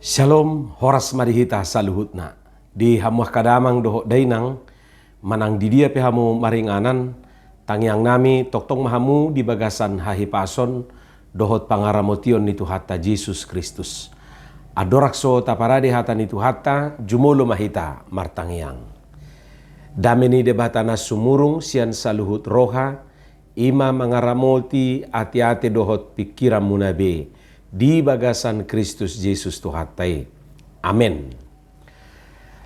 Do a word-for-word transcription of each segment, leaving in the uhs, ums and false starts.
Shalom, horas ma di hita saluhutna. Di hamu angka damang dohot dainang, manang di dia pe hamu maringanan, tangiang nami tongtong ma hamu di bagasan hahipason dohot pangaramotion ni Tuhanta Jesus Kristus. Andorang so taparade hata ni Tuhanta, jumolo ma hita martangiang. Dame ni Debata na sumurung sian saluhut roha, i ma mangaramoti ateate dohot pingkiranmuna be di bagasan Kristus Jesus Tuhanta i. Amen.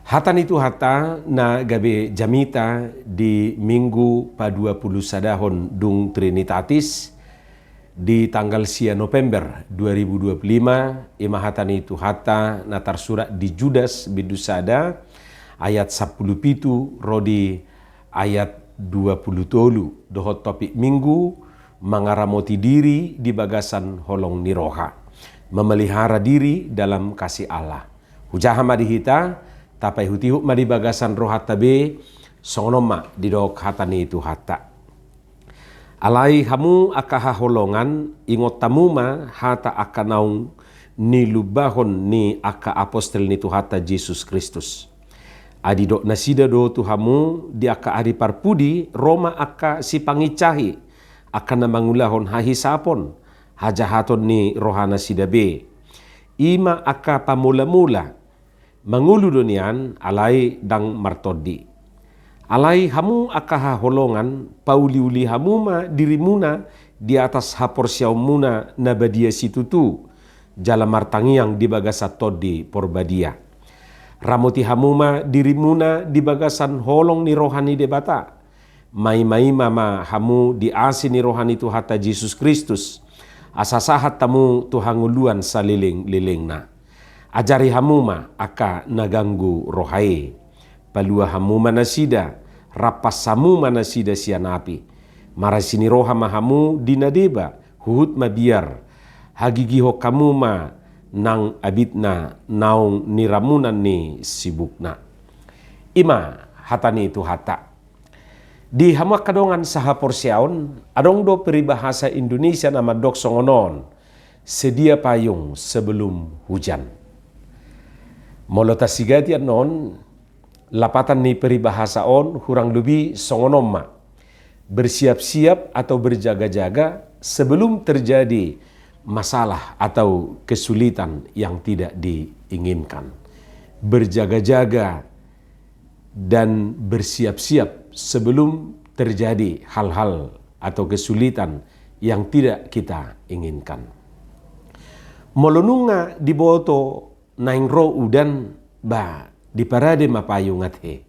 Hata ni Tuhanta na gabe jamita di Minggu paduapulusadahon dung Trinitatis, di tanggal sia November dua ribu dua puluh lima, i ma hata ni Tuhanta na tarsurat di Judas bindu sada ayat sampulu pitu ro di ayat dua puluh tolu, dohot topik Minggu, mangaramoti diri di bagasan holong ni roha, memelihara diri dalam kasih Allah. Hujaha ma di hita, tapaihutihut ma di bagasan rohanta be, songon on ma didok hata ni Tuhanta. Alai hamu angka haholongan, ingot hamu ma hata angka naung nilumbahon ni angka apostel ni Tuhanta Jesus Kristus. Ai didok nasida do tu hamu, di angka ari parpudi ro ma angka sipangincahi, angka na mangulahon hahisapon, hajahaton ni rohanasida be. I ma angka pamolamola, mangolu do nian, alai ndang martondi. Alai hamu angka haholongan, pauliuli hamu ma dirimuna di atas haporseaonmuna na badia situtu, jala martangiang di bagasan Tondi Porbadia. Ramoti hamu ma dirimuna di bagasan holong ni roha ni Debata. Maimaima ma hamu di asi ni roha ni Tuhanta Jesus Kristus, asa sahat hamu tu hangoluan salelenglelengna. Ajari hamu ma angka na ganggu roha i. Palua hamu ma nasida, rampas hamu ma nasida sian api. Marasi ni roha ma hamu di na deba, huhut mabiar. Hagigihon hamu ma nang abitna naung niramunan ni sibukna. I ma hata ni Tuhanta. Di hamu angka dongan sahaporseaon, adong do peribahasa Indonesia na mandok songon on, sedia payung sebelum hujan. Molo tasigati annon, lapatan ni peribahasa on hurang lobi songon on ma. Bersiap-siap atau berjaga-jaga sebelum terjadi masalah atau kesulitan yang tidak diinginkan. Berjaga-jaga dan bersiap-siap sebelum terjadi hal-hal atau kesulitan yang tidak kita inginkan. Molo nunga diboto naeng ro udan, ba, diparade ma payung ate.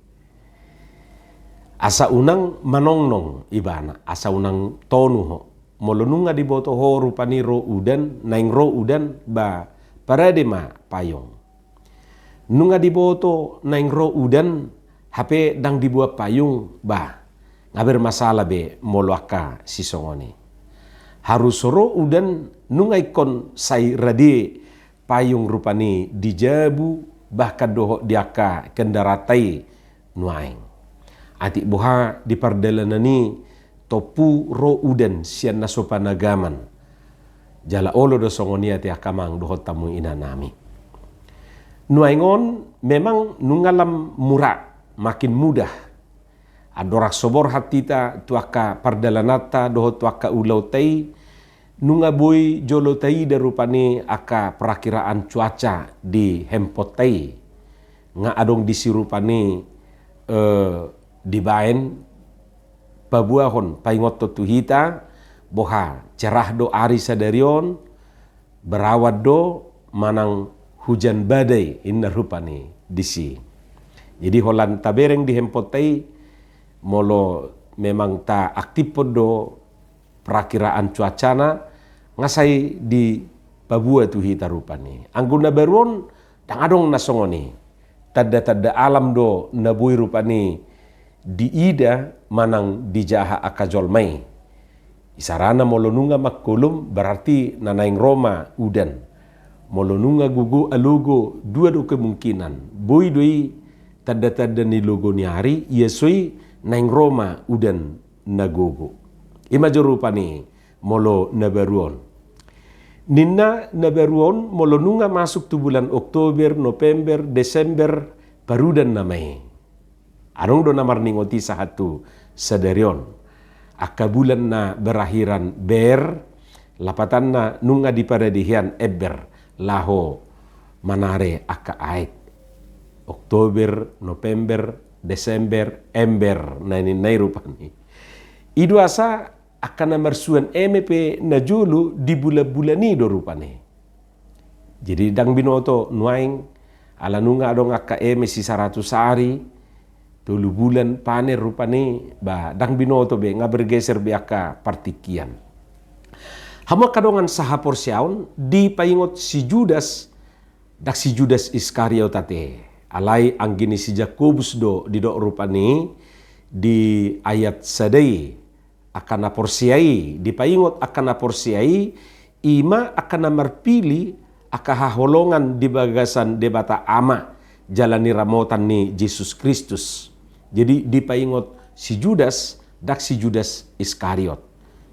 Asa unang manongnong ibana, asa unang tonu ho. Molo nunga diboto ho rupani ro udan, naeng ro udan, ba, parade ma payung. Nunga diboto naeng ro udan, hape ndang dibuat payung, ba, nga bermasalah be molo angka sisongon i. Harus ro udan, nunga ingkon sai rade payung rupani di jabu, bahkan dohot di angka kendaraan i nuaeng. Atik boha di pardalanan i tompu ro udan sian na so panagaman. Jala olo do songon i ate angka amang dohot hamu inanami. Nuaeng on memang nunga lam mura, makin mudah. Andorang so borhat hita tu angka pardalananta dohot tu angka ulaonta i, nunga boi jolo taida rupani angka perakiraan cuaca di handphoneta i. Nga adong disi rupani, eh, dibaen paboahon, paingothon tu hita, boha, cerah do ari sadari on, berawan do, manang hujan badai, inna rupani disi. Jadi holan tabereng di handphoneta i, molo memang taaktifhon do perakiraan cuacana, nga sai dipaboa tu hita rupani. Anggo na baru on, ndang adong na songon i. Tanda-tanda alam do na boi rupani diida manang dijaha angka jolma i. Isarana molo nunga mangkolom berarti na naeng ro ma udan. Molo nunga gogo alogo, dua do kemungkinan. Boi do i tanda-tanda ni logo ni ari, ia so i naeng ro ma udan na gogo. I ma jo rupani molo na baru on. Ninna na baru on, molo nunga masuk tu bulan Oktober, November, Desember, parudan nama i. Adong do na marningot i sahat tu sadari on. Angka bulan na berakhiran ber, lapatanna nunga diparade hian ember, laho manare angka aek. Oktober, November, Desember, ember, na ninna i rupani. I do asa angka na marsuan eme pe na jolo di bulan-bulan i do rupani. Jadi ndang binoto nuaeng, ala nunga adong angka eme si saratus ari, tolu bulan panen rupani, ba ndang binoto be, nga bergeser be angka partingkian. Hamu angka dongan sahaporseaon, dipaingot si Judas, ndang si Judas Iskariot ate. Alai anggi ni si Jakobus do didok rupani di ayat sada i, angka na porsea i, dipaingot angka na porsea i, i ma angka na marpili angka haholongan di bagasan Debata Ama, jala ni ramotan ni Jesus Kristus. Jadi dipaingot si Judas, ndang si Judas Iskariot.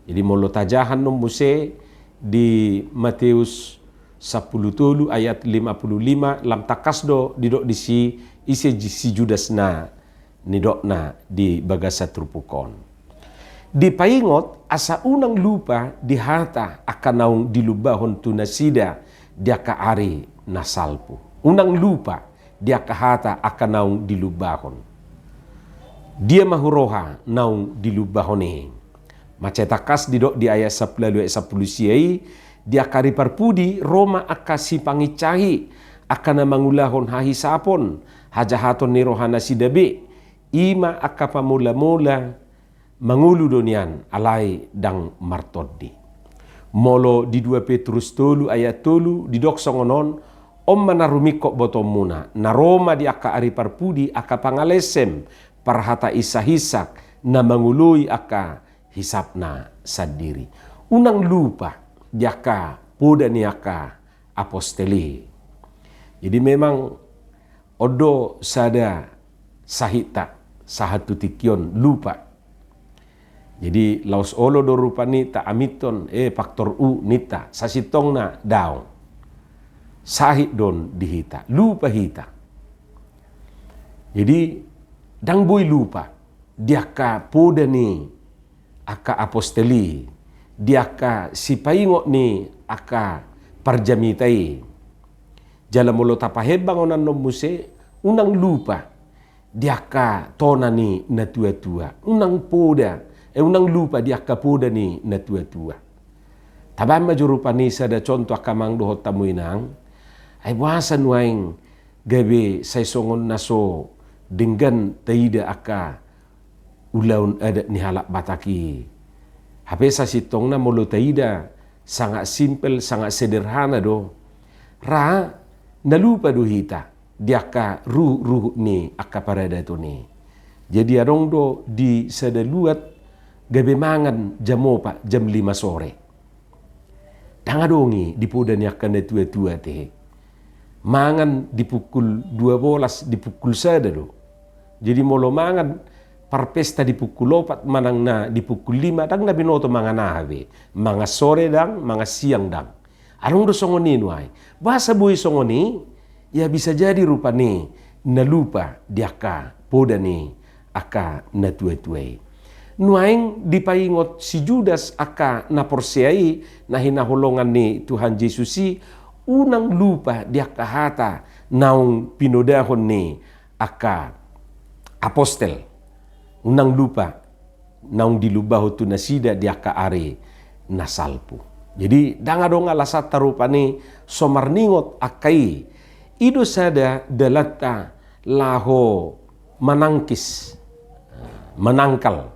Jadi molo tajaha annon muse di Mateus sampulu tolu ayat lima pulu lima, lam tangkas do didok disi ise si Judas na nidokna di bagasan turpuk on. Dipaingot asa unang lupa di hata angka naung dilumbahon tu nasida di angka ari na salpu. Unang lupa di angka hata angka naung dilumbahon. Dia ma huroha naung dilumbahon i? Mansai tangkas didok di ayat sampulu ualu, ayat sampulu sia i, di angka ari parpudi ro ma angka sipangincahi, angka na mangulahon hahisapon, hajahaton ni rohanasida be, i ma angka pamola-mola, mangolu do nian alai ndang martondi. Molo di dua Petrus tolu ayat tolu didok songon on, on ma na rumingkot botoonmuna, na ro ma di angka ari parpudi angka pangalesem, parhata insak-insak, na mangoloi angka hisapna sandiri. Unang lupa di angka poda ni angka apostel i. Jadi memang on do sada sahitta sahat tu tingki on, lupa. Jadi laos olo do rupani taamithon, eh, faktor U ninta, sasintongna daong. Sahit do on di hita, lupa hita. Jadi ndang boi lupa di angka poda ni angka apostel i, di angka sipaingot ni angka parjamita i. Jala molo tapahembang on annon muse, unang lupa di angka tona ni natua-tua, unang poda, eh, unang lupa di angka poda ni natua-tua. Tabaen ma jo rupani sada contoh angka amang dohot hamu inang, ai boasa nuaeng gabe sai songon na so denggan taida angka ulaon adat ni halak Batak i. Hape sasintongna molo taida sangat simpel, sangat sederhana do. Ra na lupa do hita di angka ruhut-ruhut ni angka paradaton i. Jadi adong do di sada luat gabe mangan jam opat, jam lima sore. Ndang adong i di poda ni angka natua-tua ate. Mangan di pukul dua bolas, di pukul sada do. Jadi molo mangan parpesta di pukul opat manang na di pukul lima, ndang na binoto mangan aha be. Mangan sore ndang, mangan siang ndang. Adong do songon i nuaeng. Boasa boi songon i? Ya bisa jadi rupani na lupa di angka poda ni angka natua-tua i. Nuaeng dipaingot si Judas angka na porsea i, na hinaholongan ni Tuhan Jesus i, unang lupa di angka hata naung pinodahon ni angka apostel. Unang lupa naung dilumbahon tu nasida di angka ari na salpu. Jadi ndang adong alasanta rupani so marningot angka i. I do sada dalanta laho manangkis, manangkal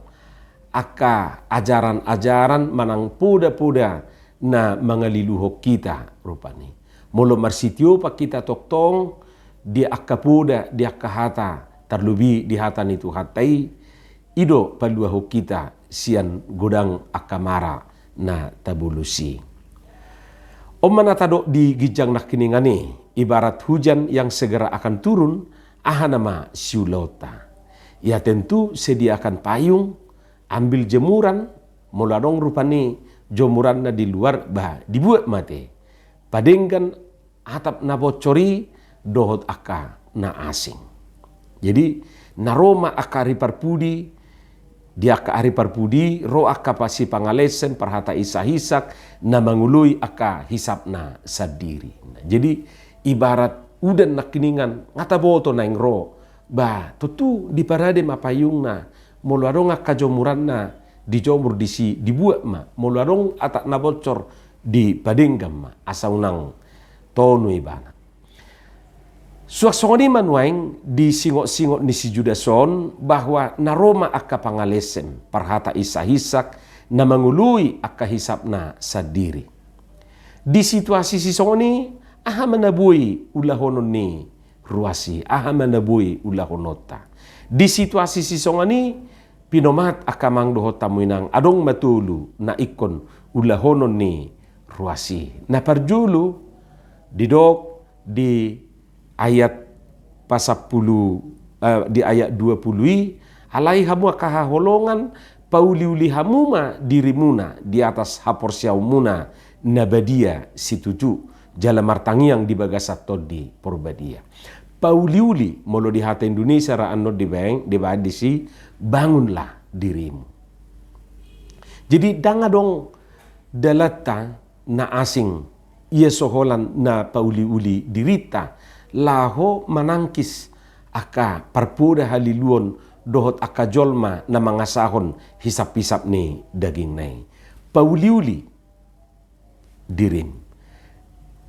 angka ajaran-ajaran manang poda-poda na mangaliluhon hita rupani. Molo marsitiopan hita tongtong di angka poda, di angka hata, tarlobi di hata ni Tuhanta i, i do paluahon hita sian godang angka mara na tabolus i. On ma na tadok di ginjang nangkiningan i, ibarat hujan yang segera akan turun, aha nama siulaonta? Ya tentu sediakan payung, ambil jemuran, molo adong rupani jomuranna di luar, bah, dibuat ma ate padenggan atap na bocor i dohot angka na asing. Jadi, na ro ma angka ari parpudi, di angka ari parpudi, ro angka pa-, sipangalesem, parhata isak-isak, na mangoloi angka hisapna sandiri. Jadi, ibarat udan nangkiningan, nga taboto naeng ro, bah, tontu diparade ma payungna, molo adong angka jomuranna, dijomur disi, dibuat ma, molo adong atap na bocor, dipadenggan ma, asa unang tonu ibana. Suang songon i ma nuaeng disingot-singot ni si Judas on, bahwa na ro ma angka pangalesem, parhata isak-isak, na mangoloi angka hisapna sandiri. Di situasi sisongon i, aha ma na boi ulahonon ni ruas i, aha ma na boi ulahononta. Di situasi sisongon i, pinomat angka amang dohot hamu inang, adong ma tolu na ingkon ulahonon ni ruas i. Na parjolo, didok di ayat pasampulu, eh, di ayat dua pulu i, alai hamu angka haholongan, pauliuli hamu ma dirimuna di atas haporseaonmuna na badia situtu, jala martangiang di bagasan Tondi Porbadia. Pauliuli, molo di hata Indonesia ra annon dibaen, dibaen disi, bangunlah dirimu. Jadi, ndang adong dalanta na asing, ia so holan na pauliuli dirinta, laho manangkis angka parpoda haliluon dohot angka jolma na mangasahon hisap-hisap ni dagingna i. Pauliuli dirim.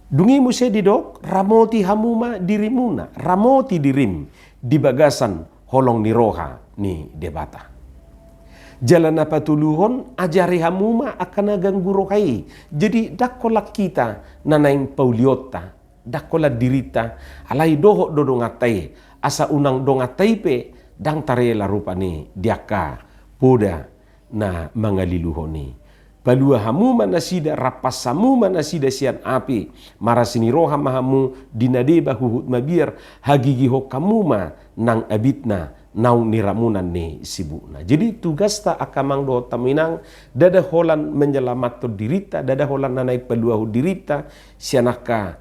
Dung i muse didok, ramoti hamu ma dirimuna, ramoti dirim di bagasan holong ni roha ni Debata. Jala na patoluhon, ajari hamu ma angka na ganggu roha i. Jadi, ndang holan hita na naeng paulionta, ndang holan dirinta, alai dohot do donganta i, asa unang donganta i pe ndang tarela rupani di angka poda na mangaliluhon i. Palua hamu ma nasida, rampas hamu ma nasida sian api, marasi ni roha ma hamu di na deba huhut mabiar, hagigihon hamu ma nang abitna naung niramunan ni sibukna. Jadi, tugasta angka amang dohot hamu inang, ndada holan menyelamatkan dirinta, ndada holan na naeng paluahon dirinta sian angka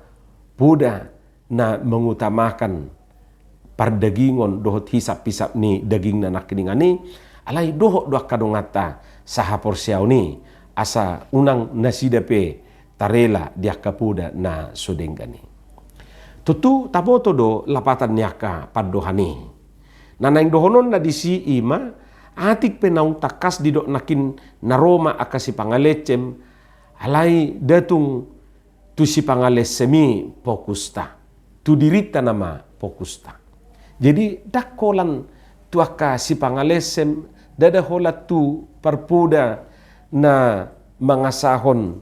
poda na mengutamakan pardagingon dohot hisap-hisap ni dagingna nangkiningan i, alai dohot do angka donganta sahaporseaon i, asa unang nasida pe tarela di angka poda na so denggan i. Tontu taboto do lapatan ni angka pandohan i. Na naeng dohononna disi i ma, atik pe naung tangkas didok nangkin na ro ma angka sipangalesem, alai nda tung tu sipangalesem i fokusta, tu dirinta nama fokusta. Jadi, ndang holan tu angka sipangalesem, ndada holan tu parpoda na mangasahon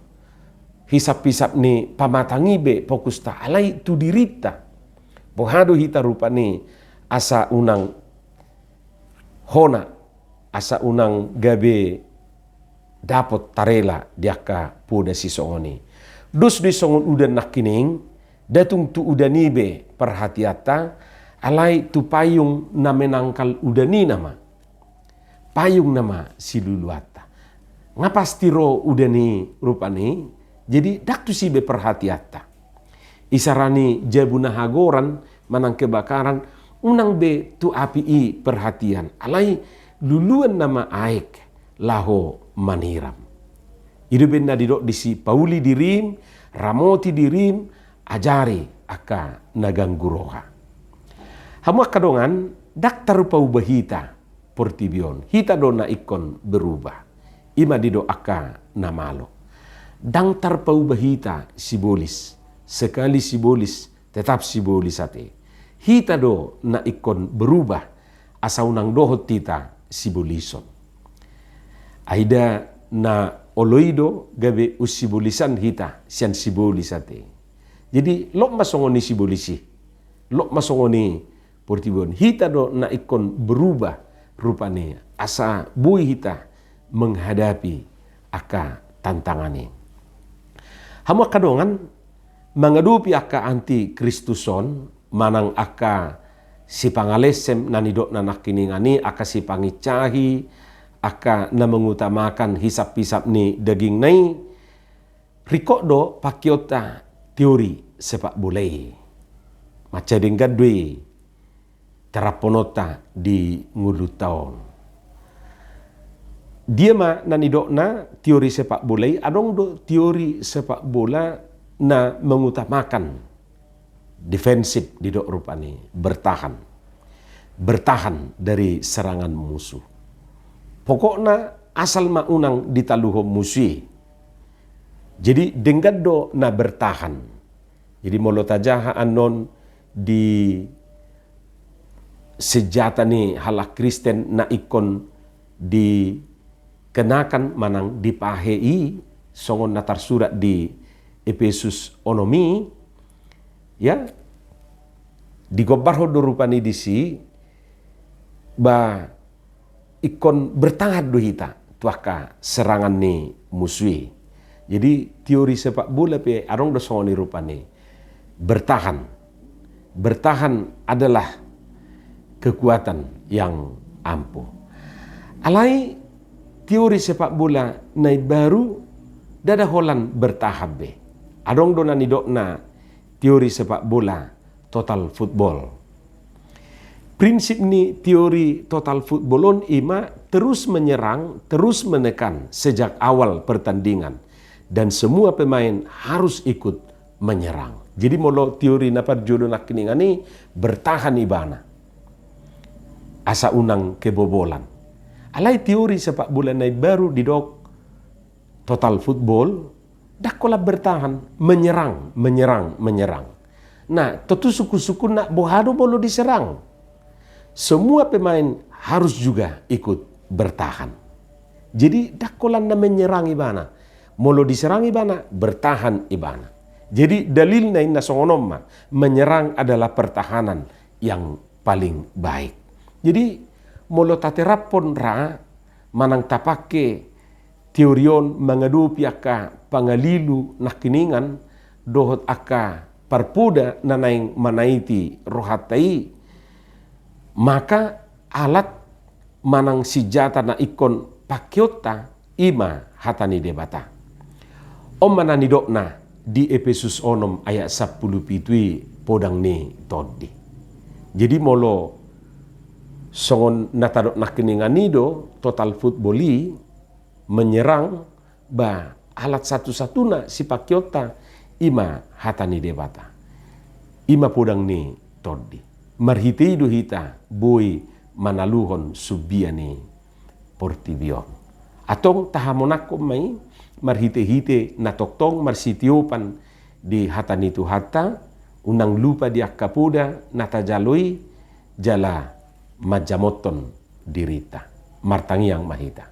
hisap-hisap ni pamatang i be fokusta, alai tu dirinta. Boha do hita rupani asa unang hona, asa unang gabe dapot tarela di angka poda sisongon i. Dos do i songon udan nangkining, nda tung tu udan i be perhatianta, alai tu payung na menangkal udan i nama. Payung nama siluluanta. Nga pasti ro udan i rupani, jadi ndang tusi be perhatianta. Isara ni jabu na hagoran manang kebakaran, unang be tu api i perhatian, alai luluan nama aek laho maniram. I do umbahen na didok disi, pauli dirim, ramoti dirim, ajari angka na ganggu roha. Hamu angka dongan, ndang tarpauba hita portibi on, hita do na ingkon berubah. I ma didok angka na malo. Ndang tarpauba hita sibolis, sekali sibolis, tetap sibolis ate. Hita do na ingkon berubah, asa unang dohot hita sibolison. Ai da na olo i do gabe unsibolisan hita sian sibolis ate. Jadi, lot ma songon i sibolis i. Lot ma songon i portibi on. Hita do na ingkon berubah rupani, asa boi hita menghadapi angka tantangan i. Hamu angka dongan, mangadopi angka antikristus on, manang angka sipangalesem na nidokna nangkiningan i, angka sipangincahi, angka na mengutamakan hisap-hisap ni dagingna i, ringkot do pangkeonta teori sepak bola i. Mansai denggan do i tarappononta di ngolunta on. Dia ma na nidokna teori sepak bola i? Adong do teori sepak bola na mengutamakan defensif, didok rupani, bertahan. Bertahan dari serangan musuh. Pokokna asal ma unang ditaluhon musu i. Jadi denggan do na bertahan. Jadi molo tajaha annon di senjata ni halak Kristen na ingkon dikenakan manang dipahe i, songon na tarsurat di Epesus onom i, ya, digombarhon do rupani disi, ba, ingkon bertahan do hita tu angka serangan ni musu i. Jadi teori sepak bola pe adong do songon i rupani. Bertahan. Bertahan adalah kekuatan yang ampuh. Alai teori sepak bola na imbaru ndada holan bertahan be. Adong do na nidokna teori sepak bola total football. Prinsip ni teori total football on i ma terus menyerang, terus menekan sejak awal pertandingan, dan semua pemain harus ikut menyerang. Jadi molo teori na parjolo nangkiningan i, bertahan ibana asa unang kebobolan. Alai teori sepak bola na imbaru didok total football, ndang holan bertahan, menyerang, menyerang, menyerang. Nah, tontu sungkun-sungkunna boha do molo diserang. Semua pemain harus juga ikut bertahan. Jadi ndang holan na menyerang ibana. Molo diserang ibana, bertahan ibana. Jadi dalilna inna songon on ma, menyerang adalah pertahanan yang paling baik. Jadi molo tateraphon ra manang tapangke teori on mangadopi angka pangalilu nangkiningan dohot angka parpoda na naeng manaiti rohanta i, maka alat manang sinjata na ingkon pangkeonta i ma hata ni Debata. On ma na nidokna di Epesus onom ayat sampulu pitu i, podang ni Tondi. Jadi molo songon na tadok nangkiningan i do total football i, menyerang, ba, alat satu-satuna sipangkeonta i ma hata ni Debata. I ma podang ni Tondi. Marhite i do hita boi manaluhon sumbia ni portibi on. Antong tahamonangkon ma i marhite-hite na tongtong marsitiopan di hata ni Tuhanta, unang lupa di angka poda na tajalo i jala manjamothon dirinta. Martangiang ma hita.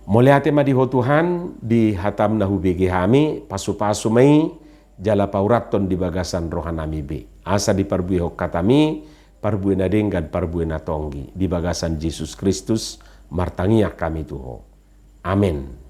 Mauliate ma di Ho Tuhan, di hataM na hubege hami, pasu-pasu ma i jala paurathon di bagasan rohanami be. Asa diparbuehon hataMi parbue na denggan, parbue na tonggi, di bagasan Jesus Kristus martangiang hami tu Ho. Amen.